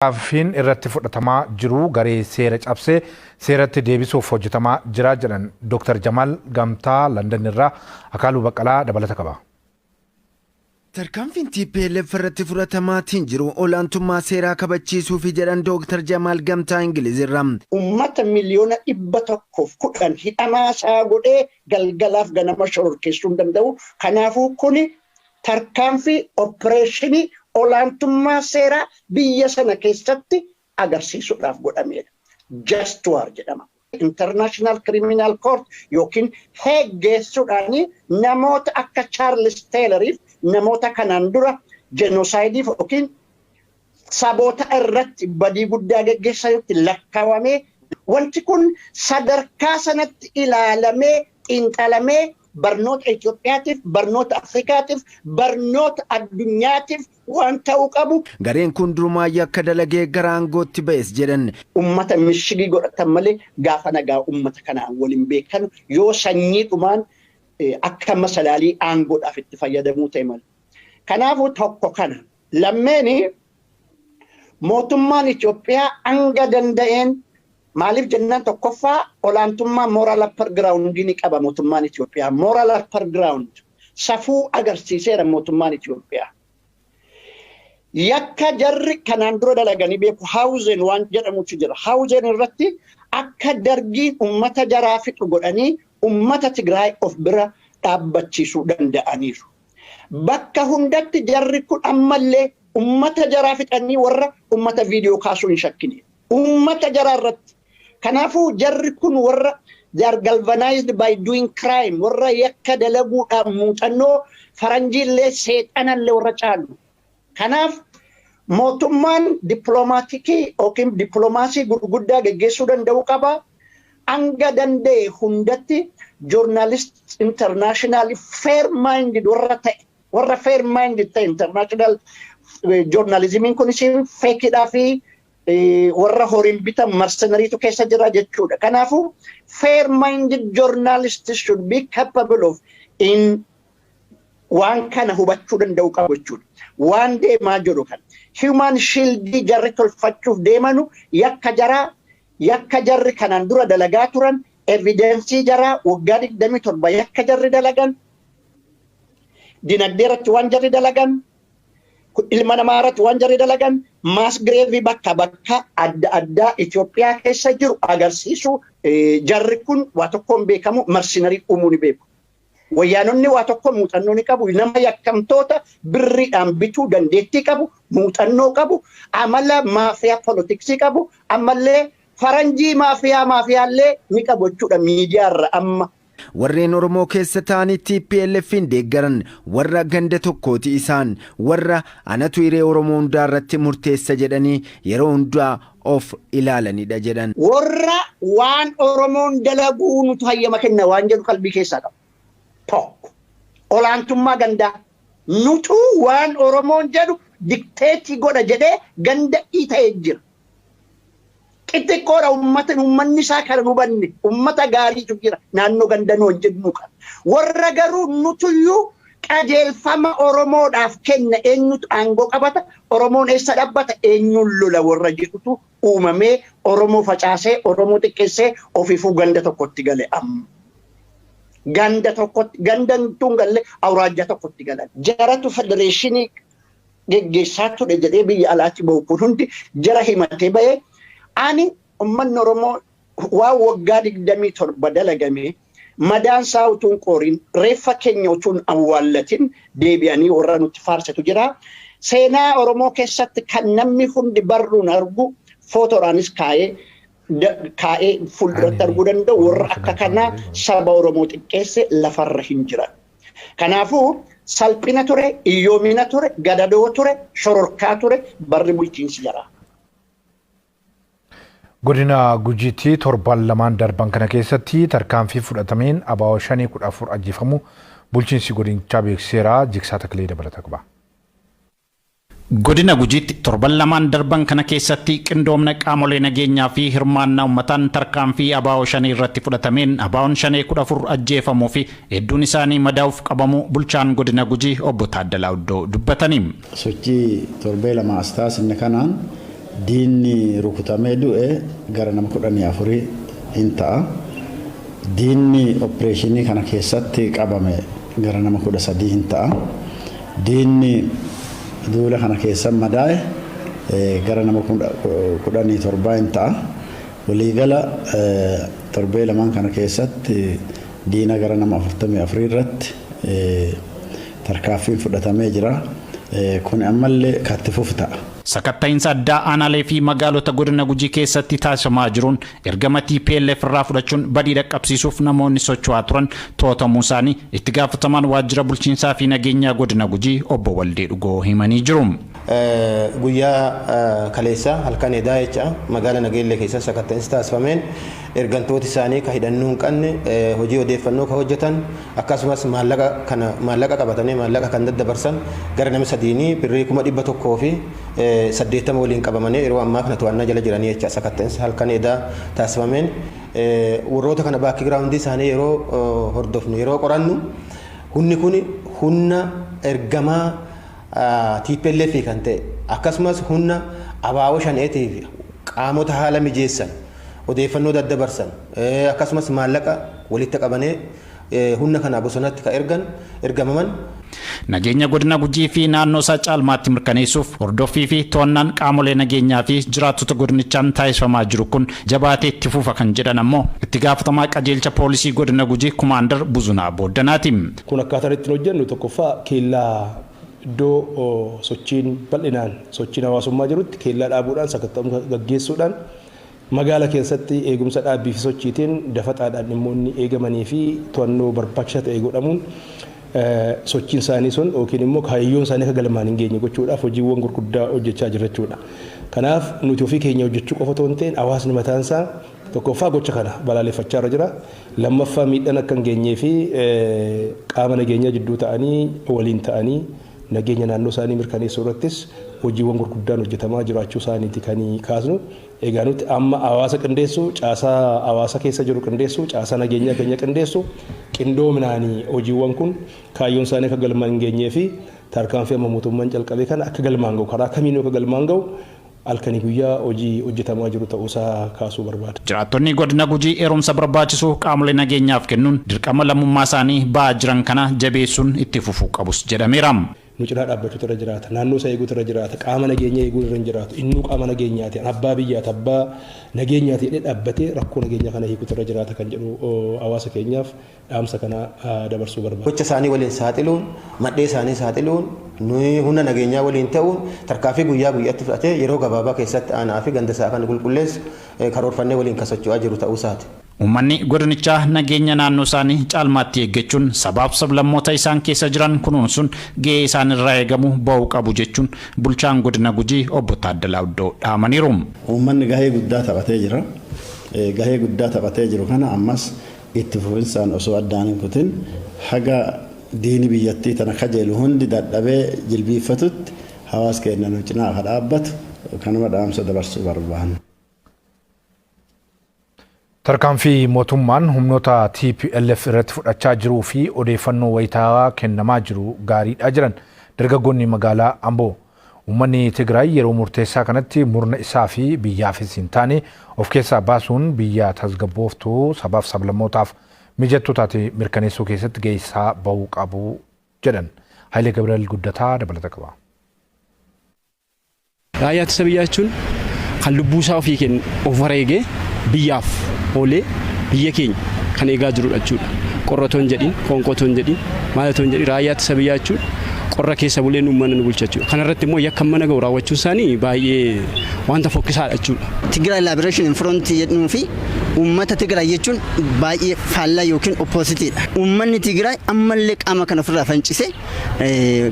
Tarkaanfiin irratti fudhatamaa jiru garee seera cabsee seeratti deebisuuf hojjetamaa jira jedhan Dr. Jamaal Gamtaa London irraa. Akaaluu Baqqalaa dabalata qaba. Tarkaanfiin TPLF irratti fudhatamaatiin jiru olaantummaa seeraa kabachiisuufi jedhan Dooktar Jamaal Gamtaa Ingiliz irraa. Ummata 110,000,000 hidhamaa isaa godhee galgalaaf ganama shororkeessuu hin danda'u. Kanaafuu kuni tarkaanfii opereeshinii olaantummaa seeraa biyya sana keessatti agarsiisuudhaaf godhamedha. Just war jedhama. International Criminal Court yookiin Hague geessuudhaan namoota akka Charles Tayloriif namoota kanaan dura genocide yookiin saboota irratti badii guddaa geggeessanitti lakkaawamee, wanti kun sadarkaa sanatti ilaalamee, xiinxalamee, barnoota Itoophiyaatiif, barnoota Afrikaatiif, barnoota addunyaatiif waan ta'uu qabu. Gareen kun durumaa yakka dalagee gara aangootti ba'es jedhan. Ummata mishigii godhatan malee gaafa nagaa ummata kanaan waliin beekan yoo sanyiidhumaan akka masalaalii aangoodhaaf itti fayyadamuu ta'e malee. Kanaafuu tokko kana. Lammeeni, mootummaan Itoophiyaa hanga danda'een, maaliif jennaan, tokkoffaa olaantummaa moral upper ground ni qaba mootummaan Itoophiyaa. Moral upper ground safuu agarsiiseera mootummaan Itoophiyaa. Yakka jarri kanaan dura dalaganii beeku, Haawuzen waan jedhamutu jira. Haawuzen irratti akka Dargiin ummata jaraa fixu godhanii ummata Tigraay of bira dhaabbachiisuu danda'aniiru. Bakka hundatti jarri kun ammallee ummata jaraa fixanii warra ummata viidiyoo kaasuu hin shakkine. Ummata jaraa irratti. Kanaafuu jarri kun warra they are galvanized by doing crime, warra yakka dalaguudhaan muuxannoo faranjiillee seexanallee warra caalu. Kanaaf mootummaan dippiloomaatiikii yookiin dippiloomaasii gurguddaa geggeessuu danda'u qaba. Hanga danda'e hundatti journalist international fair minded warra ta'e, warra fair minded ta'e, international journalismiin kunis fakeidhaa fi warra horiin bitan mercenaryitu keessa jira jechuudha. Kanaafuu fair minded journalists should be capable of in waan kana hubachuu danda'u qabu jechuudha. Waan deemaa jiru kana. Human shield jarri tolfachuuf deemanu yakka jaraa, yakka jarri kanaan dura dalagaa turan, evidence jaraa waggaa 27 yakka jarri dalagan, dinagdee irratti waan jarri dalagan, ilma namaa irratti waan jarri dalagan, mass grave bakka bakka adda addaa Itoophiyaa keessa jiru agarsiisu. Jarri kun waa tokkoon beekamu, mercenary uumuu ni beeku. Wayyaanonni waa tokko muuxannoo ni qabu. Nama yakkamtoota birriidhaan bituu dandeettii qabu, muuxannoo qabu, amala maafiyaa politics qabu, ammallee faranjii maafiyaa maafiyaallee ni qabu jechuudha miidiyaarra amma. Warreen Oromoo keessa ta'anii TPLF'n deeggaran warra ganda tokkooti, isaan warra anatu hiree Oromoo hundaa irratti murteessa jedhanii yeroo hundaa of ilaalanidha jedhan. Warra waan Oromoon dalaguu nutu hayyama kenna waan jedhu qalbii keessaa qabu. Tokko olaantummaa gandaa, nutu waan Oromoon jedhu dictate godha jedhee ganda ta'ee jira. Xixiqqoodha uummata, uummanni isaa kana hubanne, uummata gaariitu jira naannoo ganda nu hojjennu qaba. Warra garuu nutuyyuu qajeelfama Oromoodhaaf kenna, eenyutu aangoo qabata, Oromoon eessa dhaabbata, eenyuun lola warra jedhutu uumamee Oromoo facaasee, Oromoo xiqqeessee ofiifuu ganda tokkotti gale amma. Ganda tokkotti, ganda tun galle, awuraajjaa tokkotti galan. Jaratu federeeshinii geggeessaa ture jedhee biyya alaatti bahu kun hundi jara himatee bahee. Ani uummanni Oromoo waan waggaa 27 dalagame madaan isaa utuun qooriin, reeffa keenya utuun awwaallatin deebi'anii warra nutti faarsetu jira. Seenaa Oromoo keessatti kan namni hundi barruun argu, footoodhaanis kaa'ee kaa'ee fuulduratti arguu danda'u, warra akka kanaa saba Oromoo xiqqeesse lafarra hin jiran. Kanaafuu salphina ture, iyyoomina ture, gadadoo ture, shororkaa ture barri bulchiinsi jara. Godina Gujiitti torban lamaan darban kana keessatti tarkaanfii fudhatameen ABO Shanee 14 ajjeefamuu bulchiinsi godinichaa beeksiseera. Jigsaa Taklee dabalata qaba. Godina Gujiitti torban lamaan darban kana keessatti qindoomna qaamolee nageenyaa fi hirmaannaa uummataan tarkaanfii ABO Shanee irratti fudhatameen ABO'n Shanee 14 ajjeefamuu fi hedduun isaanii madaa'uuf qabamuu bulchaan godina Gujii obbo Taaddalaa Uddoo dubbatanii. Sochii torbee 2 as taasifne kanaan Diinni rukutamee du'e gara nama 14 hin ta'a. Diinni opereeshinii kana keessatti qabame gara nama 13 hin ta'a. Diinni duula kana keessa madaa'e gara nama 17 hin ta'a. Waliigala torbee lamaan kana keessatti diina gara nama 44 irratti tarkaanfiin fudhatamee jira. Kun ammallee katti fufu ta'a. Sakatta'iinsa addaa aanaalee fi magaalota godina Gujii keessatti taasifamaa jiruun ergama TPLF irraa fudhachuun badii dhaqqabsiisuuf namoonni socho'aa turan to'atamuu isaanii itti gaafatamaan waajjira bulchiinsaa fi nageenyaa godina Gujii obbo Waldee Dhugoo himanii jiru. Guyyaa kaleessaa halkan edaa jecha magaala Nageellee keessa sakatta'insi taasifameen ergantoota isaanii ka hidhannoo hin qabne, hojii odeeffannoo ka hojjetan, akkasumas maallaqa kana maallaqa qabatanii maallaqa kan daddabarsan gara nama sadiinii birrii 180,000 waliin qabamanii yeroo ammaa kana to'annaa jala jiranii jecha. Sakatta'insi halkan edaa taasifameen warroota kana background isaanii yeroo hordofnu, yeroo qorannu, humni kun humna ergamaa TPLF kan ta'e, akkasumas humna ABO Shaneetiif qaamota haala mijeessan, odeeffannoo daddabarsan, akkasumas maallaqa walitti qabanii humna kana bosonatti ka ergan ergamaman. Nageenya godina Gujii fi naannoo isaa caalmaatti mirkaneessuuf hordoffii fi to'annaan qaamolee nageenyaa fi jiraattota godinichaan taasifamaa jiru kun jabaatee itti fufa kan jedhan ammoo itti gaafatamaa qajeelcha poolisii godina Gujii Kumaandar Buzunaa Booddanaati. Kun akkaataan ittiin hojjennu, tokkoffaa keellaa iddoo sochiin bal'inaan sochiin hawaasummaa jirutti keellaa dhaabuudhaan sakatta'umsa gaggeessuudhaan, magaala keessatti eegumsa dhaabbii fi sochiitiin dafaxaadhaan dhimmoonni eegamanii fi to'annoo barbaachisaa ta'e godhamuun sochiin isaanii sun yookiin immoo kaayyoon isaanii akka galmaan hin geenye gochuudhaaf hojiiwwan gurguddaa hojjechaa jirra jechuudha. Kanaaf nuti ofii keenya hojjechuu qofa otoo hin ta'in hawaasni mataan isaa tokkoffaa gocha kana balaaleffachaa irra jira. Lammaffaa miidhaan akka hin geenyee fi qaama nageenyaa jidduu ta'anii waliin ta'anii nageenya naannoo isaanii mirkaneessuu irrattis hojiiwwan gurguddaan hojjetamaa jiraachuu isaaniiti kan kaasnu. Egaa nuti amma hawaasa qindeessuu, caasaa hawaasa keessa jiru qindeessuu, caasaa nageenyaa keenya qindeessuu, qindoominaanii hojiiwwan kun kaayyoon isaanii akka galmaan hin geenyee fi tarkaanfii amma mootummaan calqabee kana akka galmaan gahu, karaa kamiinuu akka galmaan gahu halkanii guyyaa hojii hojjetamaa jiru ta'uusaa kaasuu barbaada. Jiraattonni godina Gujii eerumsa barbaachisu qaamolee nageenyaaf kennuun dirqama lammummaa isaanii ba'aa jiran kana jabeessuun itti fufuu qabus jedhameera. Nu cinaa dhaabbachuutu irra jiraata. Naannoo isaa eeguutu irra jiraata. Qaama nageenyaa eeguu irra hin jiraatu. Innuu qaama nageenyaati. Abbaa biyyaati. Abbaa nageenyaati jedhee dhaabbatee rakkoo nageenyaa kana hiikuutu irra jiraata kan jedhu hawaasa keenyaaf dhaamsa kana dabarsuu barbaada. Gocha isaanii waliin saaxiluun, madhee isaanii saaxiluun, nuyi humna nageenyaa waliin ta'uun tarkaanfii guyyaa guyyaatti fudhatee yeroo gabaabaa keessatti aanaa fi ganda isaa kan qulqulleessu karoorfannee waliin kan socho'aa jiru ta'uu isaati. Uummanni godinichaa nageenya naannoo isaanii caalmaatti eeggachuun sabaaf sablammoota isaan keessa jiran kunuunsuun gahee isaan irraa eegamu ba'uu qabu jechuun bulchaan godina Gujii obbo Taaddalaa Uddoo dhaamaniiru. Uummanni gahee guddaa taphatee jira. Gahee guddaa taphatee jiru kana ammas itti fufinsaan osoo addaan hin kutin haga diini biyyattii tana kajeelu hundi dadhabee jilbiiffatutti hawaasa keenya nu cinaa akka dhaabbatu kanuma dhaamsa dabarsuu barbaanna. Tarkaanfii mootummaan humnoota TPLF irratti fudhachaa jiruu fi odeeffannoo wayitaawaa kennamaa jiru gaariidha jiran dargaggoonni magaalaa Amboo. Uummanni Tigraay yeroo murteessaa kanatti murna isaa fi biyyaafis hin taane of keessaa baasuun biyya tasgabbooftuu sabaaf sablammootaaf mijattuu taate mirkaneessuu keessatti gahee isaa bahuu qabu jedhan. Hayilee Gabriel Guddataa dabalata qaba. Raayyaa ittisa biyyaa jechuun kan lubbuu isaa ofii kennu, of wareegee biyyaaf oolee biyya keenya kan eegaa jirudha jechuudha. Qorra otoo hin jedhin, qoonqoo otoo hin jedhin, maal otoo hin jedhin, raayyaa ittisa biyyaa jechuun qorra keessa bulee uummanni nu bulcha jechuudha. Kana irratti immoo yakka mana ga'u raawwachuun isaanii baay'ee wanta fokkisaadha jechuudha. Tigray Liberation Front jedhuu fi uummata Tigraay jechuun baay'ee faallaa yookiin opposite dha. Uummanni Tigraay ammallee qaama kana ofirraa fancisee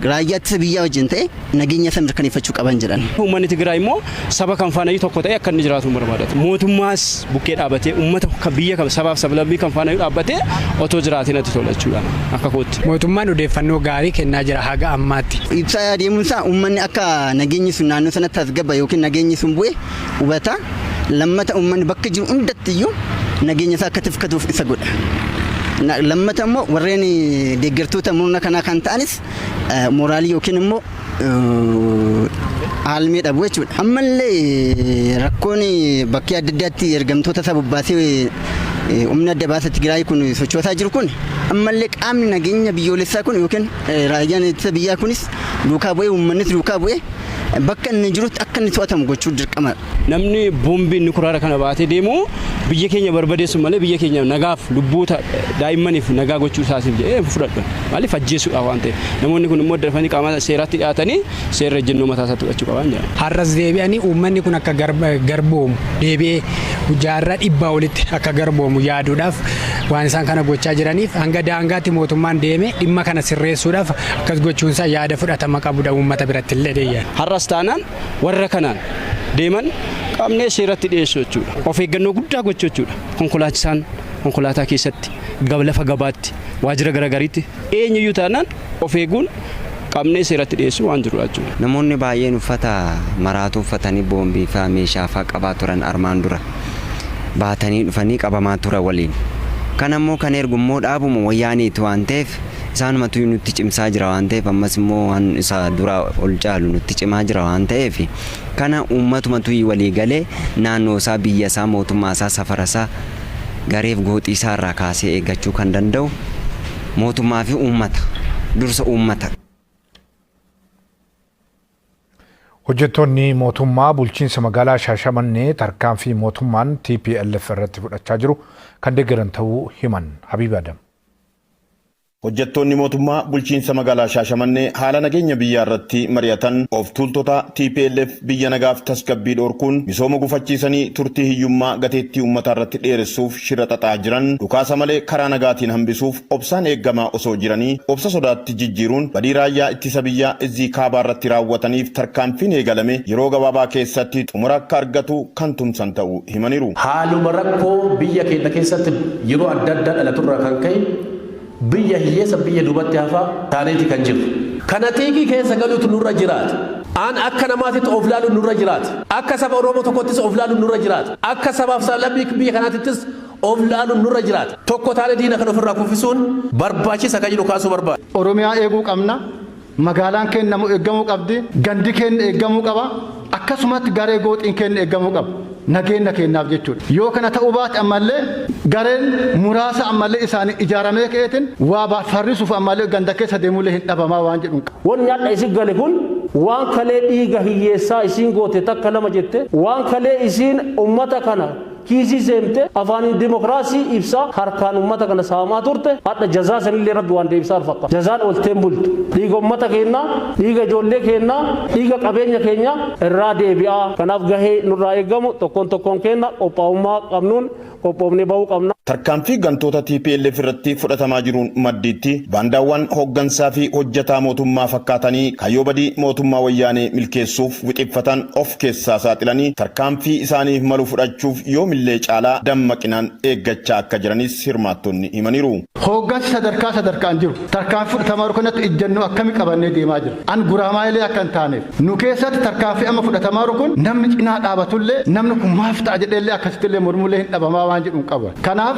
raayyaa ittisa biyyaa wajjin ta'e nageenya isaa mirkaneeffachuu qaban jedhan. Uummanni Tigraay immoo saba kan faana tokko ta'e akka inni jiraatu barbaadatu. Mootummaas bukkee dhaabatee uummata biyya kan sabaaf sablammii kan faana dhaabbatee otoo jiraatee natti tola jechuudha akka kootti. Mootummaan odeeffannoo gaarii kennaa jira haga ammaatti. Ibsaa adeemuunsaa uummanni akka nageenyi sun naannoo sanatti tasgabba yookiin nageenyi sun bu'e hubata. Lammata uummanni bakka jiru hundatti iyyuu nageenya isaa akka tifkatuuf isa godha. Lammata immoo warreen deeggartoota murna kanaa kan ta'anis mooraalii yookiin immoo Haalmee dhabu jechuudha. Ammallee rakkoon bakkee adda addaatti ergamtoota isaa bobbaasee humna adda baasa Tigraay kun sochoosaa jiru kun, ammallee qaamni nageenya biyyoolessaa kun yookiin raayyaan ittisa biyyaa kunis duukaa bu'ee, uummannis duukaa bu'ee bakka inni jirutti akka inni to'atamu gochuu dirqama. Namni boombii nukulaara kana baatee deemu biyya keenya barbadeessu malee biyya keenya nagaaf, lubboota daa'immaniif nagaa gochuu isaatiif jedhee fudhadhu. Maaliif ajjeesuudhaaf waan ta'eef. Namoonni kun immoo dafanii qaama seeraatti dhiyaatanii seerra ejjennoo mataa isaatti fudhachuu qaban jedha. Har'as deebi'anii uummanni kun akka garboomu, deebi'ee jaarraa 100 olitti akka garboomu yaaduudhaaf waan isaan kana gochaa jiraniif, hanga daangaatti mootummaan deeme dhimma kana sirreessuudhaaf akkas gochuunsaa yaada fudhatama qabudha uummata biratti illee deeyyan. Har'as taanaan warra kanaan deeman qabnee seeratti dhiyeessuu jechuudha. Of eeggannoo guddaa gochuu jechuudha. Konkolaachisaan konkolaataa keessatti, lafa gabaatti, waajjira garaagariitti eenyuyyuu taanaan of eeguun qabnee seeratti dhiyeessuu waan jirudha jechuudha. Namoonni baay'een uffata maraatuu uffatanii boombii fa'aa meeshaa fa'aa qabaa turan, armaan dura baatanii dhufanii qabamaa tura waliin. Kan ammoo kan ergu immoo dhaabuma wayyaaniiti waan ta'eef, isaanumatu nutti cimsaa jira waan ta'eef, ammas immoo waan isa dura ol caalu nutti cimaa jira waan ta'eef, kana uummatumatu walii galee naannoo isaa, biyya isaa, mootummaa isaa, safara isaa, gareef gooxii isaa irraa kaasee eeggachuu kan danda'u mootummaa fi uummata, dursa uummata. Hojjettoonni mootummaa bulchiinsa magaalaa Shaashamannee tarkaanfii mootummaan TPLF irratti fudhachaa jiru kan deeggaran ta'uu himan. Habiib Adam. Hojjettoonni mootummaa bulchiinsa magaalaa Shaashamannee haala nageenya biyyaa irratti mari'atan. Of tuultota TPLF biyya nagaaf tasgabbii dhorkuun misooma gufachiisanii turtii hiyyummaa gateettii uummataa irratti dheeressuuf shira xaxaa jiran dhukaasa malee karaa nagaatiin hambisuuf obsaan eeggamaa osoo jiranii, obsa sodaatti jijjiiruun badii raayyaa ittisa biyyaa Izzii Kaabaa irratti raawwataniif tarkaanfiin eegalame yeroo gabaabaa keessatti xumura akka argatu kan tumsan ta'uu himaniiru. Haaluma rakkoo biyya keenya keessatti yeroo adda addaa dhalaturraa kan ka'e biyya hiyyeessa, biyya duubatti hafaa taaneeti kan jiru. Kana xiiqii keessa galuutu nurra jiraata. Aan akka namaatitti of laaluun nurra jiraata. Akka saba Oromoo tokkottis of laaluun nurra jiraata. Akka sabaaf sablammii biyya kanaatittis of laaluun nurra jiraata. Tokko taanee diina kan ofirraa kuffisuun barbaachisa kan jedhu kaasuu barbaada. Oromiyaa eeguu qabna. Magaalaan keenya eeggamuu qabdi. Gandi keenya eeggamuu qaba. Akkasumatti garee gooxiin keenya eeggamuu qaba. Nageenya keenyaaf jechuudha. Yoo kana ta'uu baate, ammallee gareen muraasa ammallee isaanii ijaaramee ka'eetiin waa farrisuuf ammallee ganda keessa deemullee hin dhabamaa waan jedhu. Wanni hadha isin gale kun, waan kalee dhiiga hiyyeessaa isiin goote takka lama jette, waan kalee isiin ummata kana kiisii seemte, afaaniin dimokiraasii ibsaa harkaan ummata kana saamaa turte, hadha jazaa sanillee Rabbi waan deebisaa fakkaata. Jazaan olteen bultu. Dhiiga ummata keenyaa, dhiiga ijoollee keenyaa, dhiiga qabeenya keenyaa irraa deebi'aa. Kanaaf gahee nurraa eeggamu tokkoon tokkoon keenya qophaa'ummaa qabnuun qophoofnee bahuu qabna. Tarkaanfii gantoota TPLF irratti fudhatamaa jiruun maddiitti baandaawwan hooggansaa fi hojjetaa mootummaa fakkaatanii kaayyoo badii mootummaa Wayyaanee milkeessuuf wixeffatan of keessaa saaxilanii tarkaanfii isaaniif malu fudhachuuf yoomillee caalaa dammaqinaan eeggachaa akka jiranis hirmaattonni himaniiru. Hooggansi sadarkaa sadarkaan jiru tarkaanfii fudhatamaa jiru kanatti ejjennoo akkamii qabannee deemaa jira? An guraamaayilee akka hin taaneef, nu keessatti tarkaanfii amma fudhatamaa jiru kun namni cinaa dhaabatullee, namni kun maaf ta'a jedheellee akkasittillee mormullee hin dhabamaa waan jedhu hin qabu. Kanaaf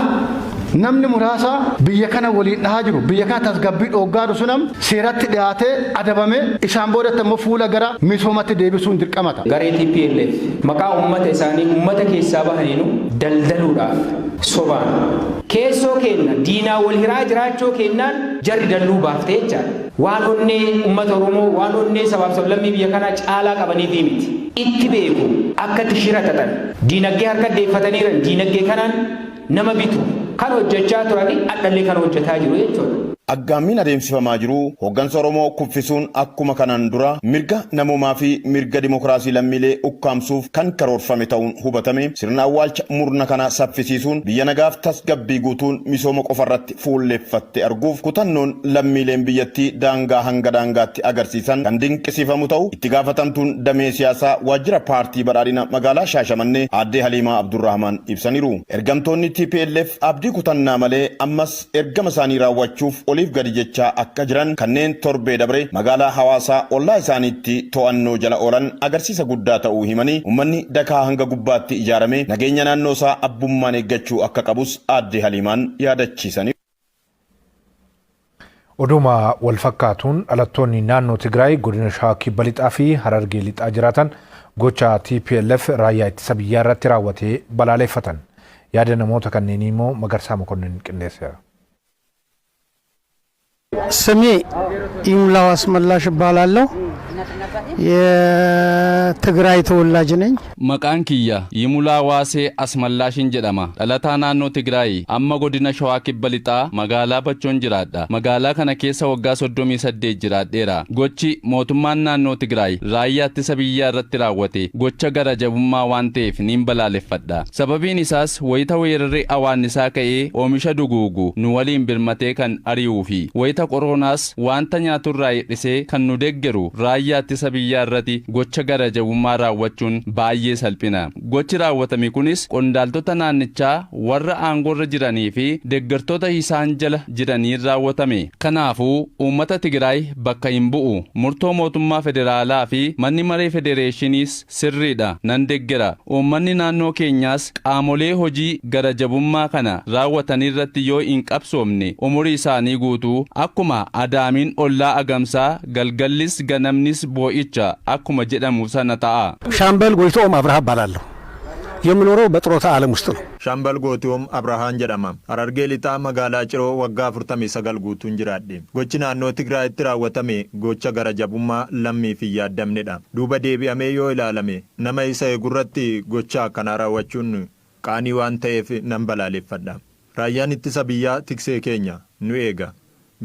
namni muraasa biyya kana waliin dhahaa jiru, biyya kana tasgabbii dhooggaa jiru sunam seeratti dhiyaatee adabamee isaan boodatti ammoo fuula gara misoomatti deebisuun dirqamata. Garee TPLF maqaa uummata isaanii uummata keessaa bahaniinu daldaluudhaaf sobaan keessoo keenna diinaa wal hiraa jiraachuu kennaan jarri dalluu baaftee jechaadha. Waan onnee uummata Oromoo, waan onnee sabaaf sablammii biyya kanaa caalaa qabaniifi miti. Itti beeku akkatti shira xaxan. Diinagdee harka deeffataniiran, diinagdee kanaan nama bitu kan hojjechaa turanii adhallee kan hojjetaa jiru jechuudha. Aggaammiin adeemsifamaa jiru hooggansa Oromoo kuffisuun akkuma kanaan dura mirga namoomaa fi mirga dimokiraasii lammiilee ukkaamsuuf kan karoorfame ta'uun hubatame, sirna awwaalcha murna kana saffisiisuun biyya nagaaf tasgabbii guutuun misooma qofarratti fuulleeffatte arguuf kutannoon lammiileen biyyattii daangaa hanga daangaatti agarsiisan kan dinqisiifamu ta'u itti gaafatamtuun damee siyaasaa waajjira Paartii Badhaadhina magaalaa Shaashamannee Aaddee Haliimaa Abdurrahmaan ibsaniiru. Ergamtoonni TPLF abdii kutannaa malee ammas ergama isaanii raawwachuuf oliif gadi jechaa akka jiran kanneen torbee dabre magaalaa Hawaasaa ollaa isaaniitti to'annoo jala oolan agarsiisa guddaa ta'uu himanii, uummanni dakaa hanga gubbaatti ijaarame nageenya naannoo isaa abbummaan eeggachuu akka qabus Aadde Haliimaan yaadachiisanii. Oduma wal fakkaatuun dhalattoonni naannoo Tigraay godina Shawaa Kibba Lixaa fi Harargee Lixaa jiraatan gocha TPLF raayyaa ittisa biyyaa irratti raawwatee balaaleffatan. Yaada namoota kanneenii immoo Magarsaa Mokonnin qindeesseera. ስሜ ይሙላው አስመላሽ እባላለሁ። የትግራይ ተወላጅ ነኝ። Maqaan kiyya Yimulaa Waasee Asmallaashin jedhama. Dhalataa naannoo Tigraay amma godina Shawaa Kibba Lixaa magaalaa Bachoon jiraadha. Magaalaa kana keessa waggaa 38 jiraadheera. Gochi mootummaan naannoo Tigraay raayyaa ittisa biyyaa irratti raawwate gocha gara jabummaa waan ta'eef niin balaaleffadha. Sababiin isaas wayita weerarri awaannisaa ka'ee oomisha duguugu nu waliin birmatee kan ari'uu fi wayita qoroonaas wanta nyaaturraa hir'isee kan nu deeggaru raayyaa ittisa biyyaa irratti gocha gara jabummaa raawwachuun baay'ee salphina. Gochi raawwatame kunis qondaaltota naannichaa warra aangoorra jiranii fi deeggartoota isaan jala jiraniin raawwatame. Kanaafuu uummata Tigraay bakka hin bu'u. Murtoo mootummaa federaalaa fi manni maree federeeshiniis sirriidha nan deeggara. Uummanni naannoo keenyaas qaamolee hojii gara jabummaa kana raawwatanirratti yoo hin qabsoomne umurii isaanii guutuu akkuma adaamiin ollaa agamsaa galgallis ganamnis boo'icha akkuma jedhamu sana ta'a. ሻምበል ጎይቶኦም አብርሃ እባላለሁ። የምኖረው በጥሮታ ዓለም ውስጥ ነው። Shaambal Gootiyoom Abrahaan jedhama. Harargee Lixaa magaalaa Ciroo waggaa 49 guutuun jiraadhe. Gochi naannoo Tigraayitti raawwatame gocha gara jabummaa lammiif hin yaaddamnedha. Duuba deebi'amee yoo ilaalame nama isa eegurratti gocha akkanaa raawwachuun qaanii waan ta'eef nan balaaleffadha. Raayyaan ittisa biyyaa tiksee keenya nu eega.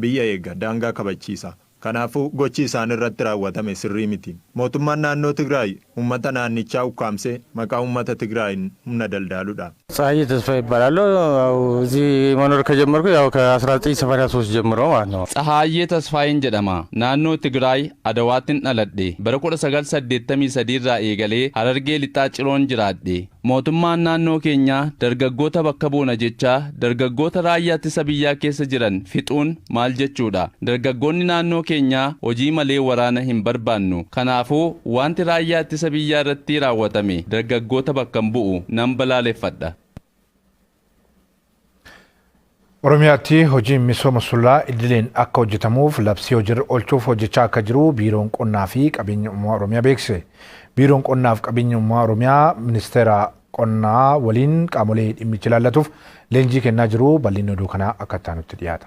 Biyya eega, daangaa kabachiisa. Kanaafuu gochi isaan irratti raawwatame sirrii miti. Mootummaan naannoo Tigraay uummata naannichaa ukkaamsee maqaa uummata Tigraayin humna daldaaludha. ፀሐዬ ተስፋ ይባላለሁ። ያው እዚህ መኖር ከጀመርኩ ያው ከ1983 ጀምሮ ማለት ነው። Tsahaayyee Tasfaayin jedhama. Naannoo Tigraay Adawaattin dhaladhe. Bara 1983 irraa eegalee Harargee Lixaa Ciroon jiraadhe. Mootummaan naannoo keenyaa dargaggoota bakka buuna jechaa dargaggoota raayyaa ittisa biyyaa keessa jiran fixuun maal jechuudha? Dargaggoonni naannoo keenyaa hojii malee waraana hin barbaannu. Kanaafuu wanti raayyaa ittisa biyyaa irratti raawwatame dargaggoota bakka hin bu'u, nan balaaleffadha. Oromiyaatti hojiin misooma sululaa idileen akka hojjetamuuf labsii hojiirra oolchuuf hojjechaa akka jiru Biiroon Qonnaa fi Qabeenya Uumamaa Oromiyaa beeksise. Biiroon Qonnaa fi Qabeenya Uumamaa Oromiyaa Ministeera Qonnaa waliin qaamolee dhimmichi ilaallatuuf leenjii kennaa jiru. Bal'inni oduu kanaa akka itti aanutti dhiyaata.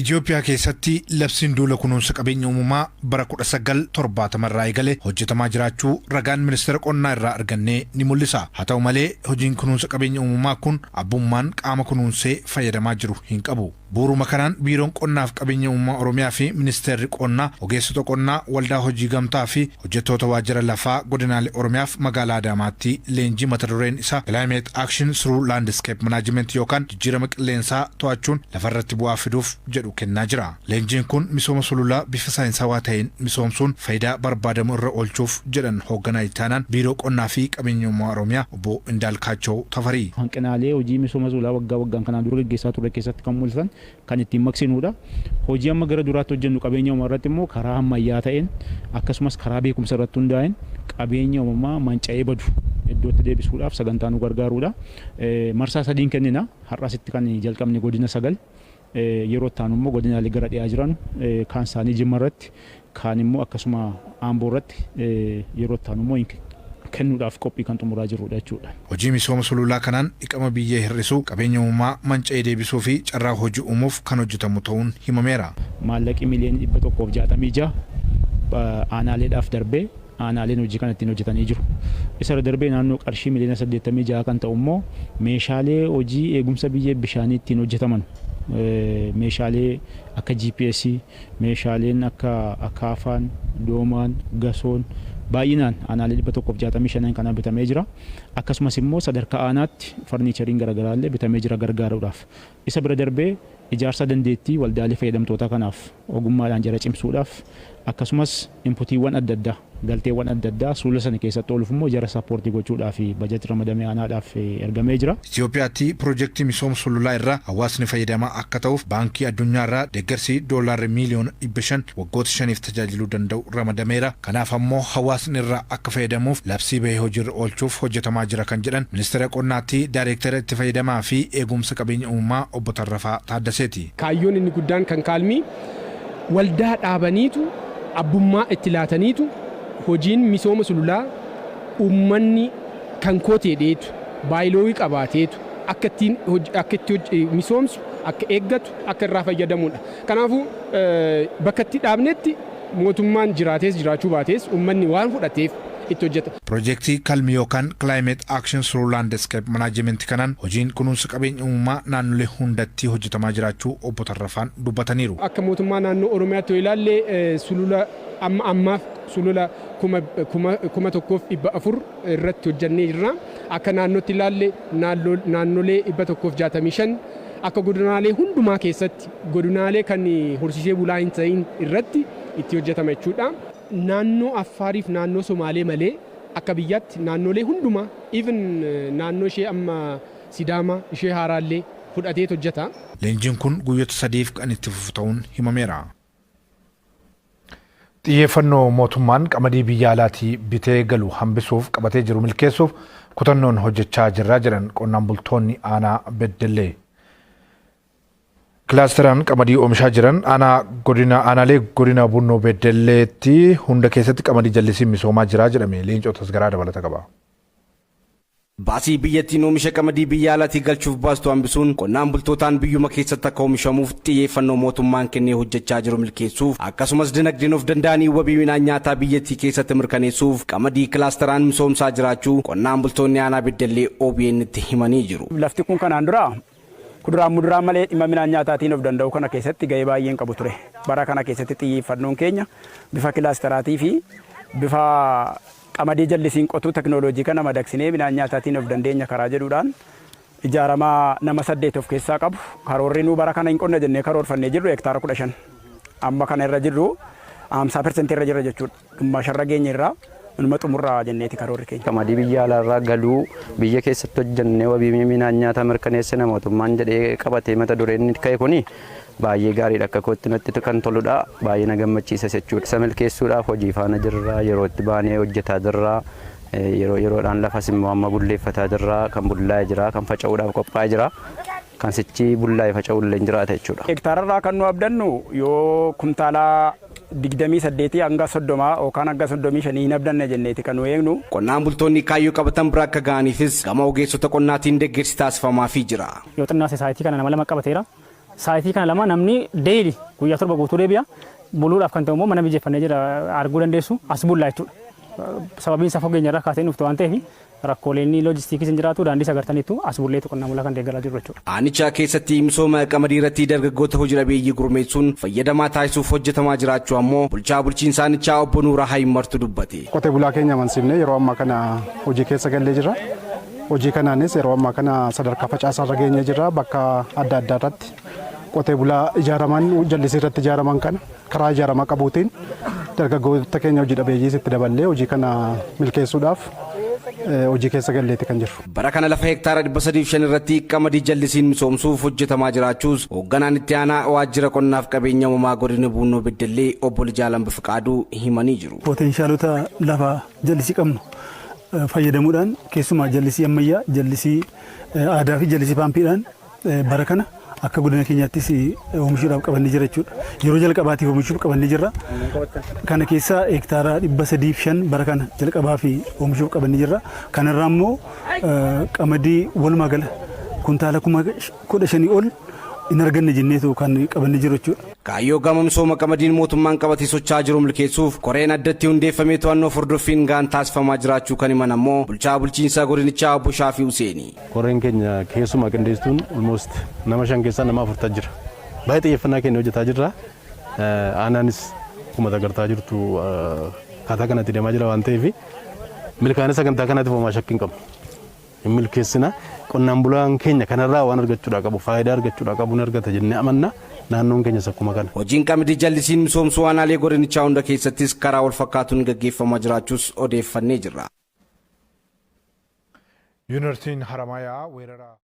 Itoophiyaa keessatti labsiin duula kunuunsa qabeenya uumamaa bara 1970 irraa eegale hojjetamaa jiraachuu ragaan Ministeera Qonnaa irraa argannee ni mul'isa. Haa ta'u malee, hojiin kunuunsa qabeenya uumamaa kun abbummaan qaama kunuunsee fayyadamaa jiru hin qabu. Bu'uuruma kanaan Biiroon Qonnaaf Qabeenya Uumamaa Oromiyaa fi Ministeerri Qonnaa ogeessota qonnaa, waldaa hojii gamtaa fi hojjettoota waajjira lafaa godinaalee Oromiyaaf magaalaa Adaamaatti leenjii mata dureen isaa "Climate Action Through Landscape Management" yookaan jijjiirama qilleensaa to'achuun lafarratti bu'aa fiduuf jedhu kennaa jira. Leenjiin kun misooma sululaa bifa saayinsawaa ta'een misoomsuun faayidaa barbaadamu irra oolchuuf jedhan hoogganaa ittaanaan Biiroo Qonnaa fi Qabeenya Uumamaa Oromiyaa obbo Indaalkaachoo Tafarii. Hanqinaalee hojii misooma sululaa waggaa waggaan kanaan dura gaggeessaa ture keessatti kan mul'atan kan ittiin maqsinuudha. Hojii amma gara duraatti hojjennu qabeenya uumamaa irratti immoo karaa ammayyaa ta'een, akkasumas karaa beekumsa irratti hundaa'een qabeenya uumamaa manca'ee badu iddootti deebisuudhaaf sagantaa nu gargaaruudha. Marsaa sadiin kennina. Har'asitti kan jalqabne godina sagal, yeroo itti aanu immoo godinaalee gara dhiyaa jiran, kaan isaanii Jimma irratti, kaan immoo akkasuma Amboo irratti yeroo itti aanu immoo kennuudhaaf qophii kan xumuraa jirrudha jechuudha. Hojii misooma sululaa kanaan dhiqama biyyee hir'isuu, qabeenya uumamaa manca'ee deebisuu fi carraa hojii uumuuf kan hojjetamu ta'uun himameera. Maallaqi miliyoona 166 aanaaleedhaaf darbee aanaaleen hojii kana ittiin hojjetanii jiru. Isa irra darbee naannoo qarshii miliyoona 86 kan ta'u immoo meeshaalee hojii eegumsa biyyee bishaanii ittiin hojjetaman, meeshaalee akka GPS, meeshaaleen akka akaafaan, doomaan, gasoon baay'inaan aanaalee 165 kanaan bitamee jira. Akkasumas immoo sadarkaa aanaatti farniichariin garaagaraa illee bitamee jira gargaaruudhaaf. Isa bira darbee ijaarsa dandeettii waldaalee fayyadamtoota kanaaf ogummaadhaan jara cimsuudhaaf, akkasumas inputiiwwan adda addaa Galteewwan adda addaa sulula sana keessatti ooluuf immoo jara support gochuudhaaf bajati ramadamee aanaadhaaf ergamee jira. Itoophiyaatti piroojeektii misooma sululaa irraa hawaasni fayyadamaa akka ta'uuf Baankii Addunyaa irraa deeggarsi doolaarri miiliyoona 500 waggoota 5f tajaajiluu danda'u ramadameera. Kanaaf ammoo hawaasni irraa akka fayyadamuuf labsii bahee hojiirra oolchuuf hojjetamaa jira kan jedhan Ministeera Qonnaatti Daayireektara itti fayyadamaa fi eegumsa qabeenya uumamaa Obbo Tarrafaa Taaddaseeti. Kaayyoon inni guddaan kan kaalmii waldaa dhaabaniitu abbummaa itti laataniitu hojiin misooma sululaa uummanni kan kooteedheetu bylaw qabaateetu akka ittiin akka itti misoomsu, akka eeggatu, akka irraa fayyadamudha. Kanaafuu bakka itti dhaabnetti mootummaan jiraatees jiraachuu baatees uummanni waan fudhateef itti hojjeta. Piroojeektii Kalmi yookaan Climate Action Through Landscape Management kanaan hojiin kunuunsa qabeenya uumamaa naannolee hundatti hojjetamaa jiraachuu Obbo Tarrafaan dubbataniiru. Akka mootummaa naannoo Oromiyaatti yoo ilaalle, sulula amma ammaaf sulula 1400 irratti hojjannee jirra. Akka naannootti ilaalle, naannolee 165, akka godinaalee hundumaa keessatti godinaalee kan horsiisee bulaa hin ta'in irratti itti hojjetama jechuudha. Naannoo Affaariif naannoo Somaalee malee akka biyyaatti naannolee hundumaa, even naannoo ishee amma Sidaamaa ishee haaraallee fudhateet hojjeta. Leenjiin kun guyyoota 3f kan itti fufu ta'uun himameera. Xiyyeeffannoo mootummaan qamadii biyya alaatii bitee galu hambisuuf qabatee jiru milkeessuuf kutannoon hojjechaa jirraa jedhan qonnaan bultoonni aanaa Beddellee. Kilaasteraan qamadii oomishaa jiran aanaa godina aanaalee godina Bunnoo Beddelleetti hunda keessatti qamadii jallisiin misoomaa jira jedhame. Leencoo Tasgaraa dabalata qaba. Baasii biyyattiin oomisha qamadii biyya alaatii galchuuf baastu hambisuun qonnaan bultootaan biyyuma keessatti akka oomishamuuf xiyyeeffannoo mootummaan kennee hojjechaa jiru milkeessuuf, akkasumas dinagdeen of danda'anii wabii midhaan nyaataa biyyattii keessatti mirkaneessuuf qamadii kilaasteraan misoomsaa jiraachuu qonnaan bultoonni aanaa Beddellee OBN tti himanii jiru. Lafti kun kanaan dura kuduraan muduraa malee dhimma midhaan nyaataatiin of danda'u kana keessatti gahee baay'een qabu ture. Bara kana keessatti xiyyeeffannoon keenya bifa kilaasteraatii fi bifa qamadii jallisiin qotuu teknooloojii kana madaqsinee midhaan nyaataatiin of dandeenya karaa jedhuudhaan ijaarama nama saddeet of keessaa qabu. Karoorri nuu bara kana hin qonna jennee karoorfannee jirru hektaara 15. Amma kana irra jirru 50% irra jirra jechuudha. Gimmaasharra geenye irraa inuma xumurraa jenneeti karoorri keenya. Qamadii biyya alaarraa galuu biyya keessatti hojjennee wabii midhaan nyaataa mirkaneessina mootummaan jedhee qabatee mata dureen inni ka'e kuni baay'ee gaariidha, akka kootti natti kan toludha, baay'ee na gammachiisas jechuudha. Isa milkeessuudhaaf hojii faana jirra, yeroo itti baanee hojjetaa jirra. Yeroo yeroodhaan lafas immoo amma bulleeffataa jirra, kan bullaa'e jira, kan faca'uudhaaf qophaa'ee jira. Kan sichi bullaa'e faca'u illee jiraata jechuudha. Hektaararraa kan nu abdannu yoo kumtaala 28 hanga 30 yookaan hanga 35 hin abdanna jenneeti kan nu eegnu. Qonnaan bultoonni kaayyoo qabatan bira akka ga'aniifis gama ogeessota qonnaatiin deeggarsi taasifamaafii jira. Yoo xinnaase site kana nama lama qabateera. Site kana lama namni daily guyyaa 7 guutuu deebi'a. Buluudhaaf kan ta'u immoo mana mijeeffannee jira, arguu dandeessu, as bullaa jechuudha. Sababiin isaa fageenya irraa kaasee dhufte waan ta'eef rakkooleen loojistiikis hin jiraatu, daandii sagartaniitu as bulleetu qonnaan bulaa kan deeggaraa jiru jechuudha. Aanichaa keessatti misooma qamadii irratti dargaggoota hojii dhabeeyyii gurmeessuun fayyadamaa taasisuuf hojjetamaa jiraachuu ammoo bulchaa bulchiinsa aanichaa obbo Nuuraa Hayimmartu dubbate. Qotee bulaa keenya amansiifnee yeroo ammaa kana hojii keessa gallee jirra. Hojii kanaanis yeroo ammaa kana sadarkaa facaasaa irra geenyee jirra. Bakka adda addaa irratti qotee bulaa ijaaraman, jallisii irratti ijaaraman kana karaa ijaaramaa qabuutiin dargaggoota keenya hojii dhabeeyyiis itti daballee hojii kana milkeessuudhaaf hojii keessa galleeti kan jirru. Bara kana lafa hektaara 305 irratti qamadii jallisiin misoomsuuf hojjetamaa jiraachuus hoogganaan itti aanaa waajjira qonnaaf qabeenya uumamaa godina Buunnoo Beddellee obbo Lijaalan Bifiqaaduu himanii jiru. Potentialota lafa jallisii qabnu fayyadamuudhaan, keessumaa jallisii ammayyaa, jallisii aadaa fi jallisii paampiidhaan bara kana akka godina keenyaattis oomishuudhaaf qabannee jira jechuudha. Yeroo jalqabaatiif oomishuuf qabannee jirra. Kana keessaa hektaara 305 bara kana jalqabaa fi oomishuuf qabannee jirra. Kanarraa immoo qamadii walumaa gala kuntaala 15,000 ol hin arganne jenneetu kan qabannee jiru jechuudha. Kaayyoo gama misooma qamadiin mootummaan qabatee socho'aa jiru milkeessuuf koreen addatti hundeeffamee to'annoo hordoffiin gaan taasifamaa jiraachuu kan himan ammoo bulchaa bulchiinsa godinichaa obbo Shaafii Huseeni. Koreen keenya keessumaa qindeessituun almost nama shan keessaa nama afurtaa jira. Baay'ee xiyyeeffannaa keenya hojjetaa jirra. Aanaanis akkuma agartaa jirtu akkaataa kanatti deemaa jira waan ta'eef milkaa'ina sagantaa kanaatiif homaa shakkii hin qabu. Hin milkeessina, qonnaan bulaan keenya kanarraa waan argachuudhaa qabu, faayidaa argachuudhaa qabu ni argata jennee amanna. Naannoon keenyas akkuma kana. Hojiin qamadii jallisiin misoomsuu aanaalee godinichaa hunda keessattis karaa wal fakkaatuun gaggeeffamaa jiraachuus odeeffannee jirra. Yuunivarsiitiin Haramayaa weerara.